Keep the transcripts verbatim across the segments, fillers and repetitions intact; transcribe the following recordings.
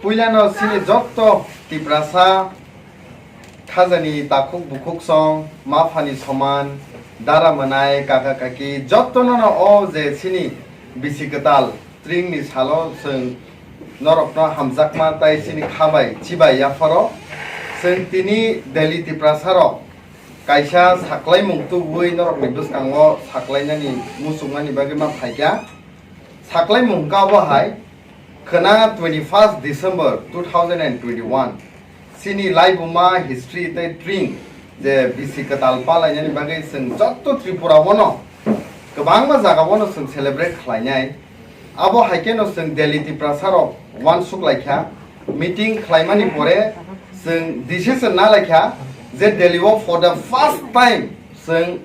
Puilano chini jotto Tiprasa khajani takhuk bukhuk song, maphani soman, dara mwnai, kaka kaki, jottono no o je chini bisi kwtal tringni salo chwng norokno hamjakma tai chini khabai chibai yapharo. Chwng tini Delhi Tiprasa rok kaisa saklaimung tubui norokni bwskango saklainani muchungmani bagwi ma phaikha. Saklaimung hwnkha obo hai, khwna twenty first December two thousand and twenty-one, chini laibuma history tei tring je bisi kwtal palainani bagwi chwng jotto Tripura o no kwbangma jaga o no chwng celebrate khlainai. Abo hai kheno chwng Delhi Tiprasa rok uansuk laikha, meeting khlaimani pore chwng decision na laikha je Delhi o for the first time chwng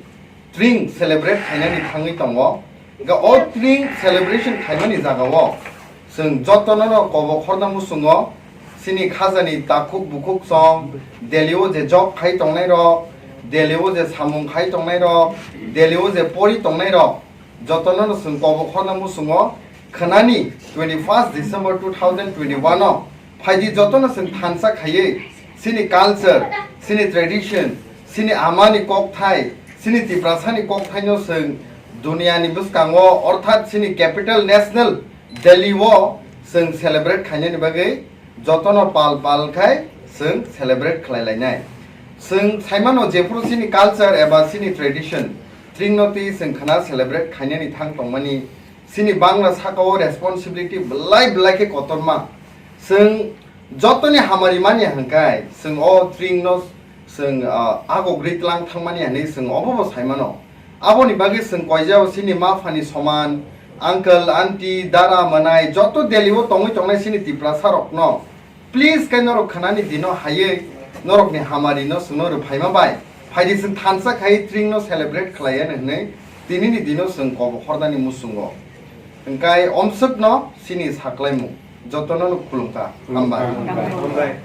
tring celebrate khainani thangwi tongo. Ga o tring celebration khaimani jagao chwng jotono no kobo khorna muchungo, chini khajani takhuk bukhuk song, Delhi o je job khai tongnai rok, Delhi o je samung khai tongnai rok, Delhi o je pori tongnai rok, jotono no chwng kobo khorna muchungo. Khwnani twenty first December two thousand twenty-one o phaidi jotono chwng thansa khaiwi chini culture, chini tradition, chini amani kokthai, chini Tiprasani kokthaino chwng duniani bwskango, orthat chini capital national Delhi o chwng celebrate khainani bagwi jotono pal pal khai chwng celebrate khlai lainai. Chwng saimano jephuru chini culture eba chini tradition tringno twi chwng khwna celebrate khainani thang tongmani, chini Bangla sakao responsibility belai belai khe kotorma. Chwng jotoni hamari mani hwnkhe chwng o tringno chwng, ah, agogri tlang thangmani hwnwi chwng obobo saimano. Aboni bagwi chwng koijao chini ma phani soman, uncle, aunty, dara, mwnai, joto Delhi o tongwi tongnai chini Tiprasa rokno, please, khe norok khwnani dino haiwi norokni hamari no chwngno rwphaima bai phaidi chwng thansa khai tringno celebrate khlaiya hwnwi tinini dino chwng kobo khornani muchungo. Hwnkhe omswkno chini saklaimung jotono no khulumkha. Hamba. Hambai.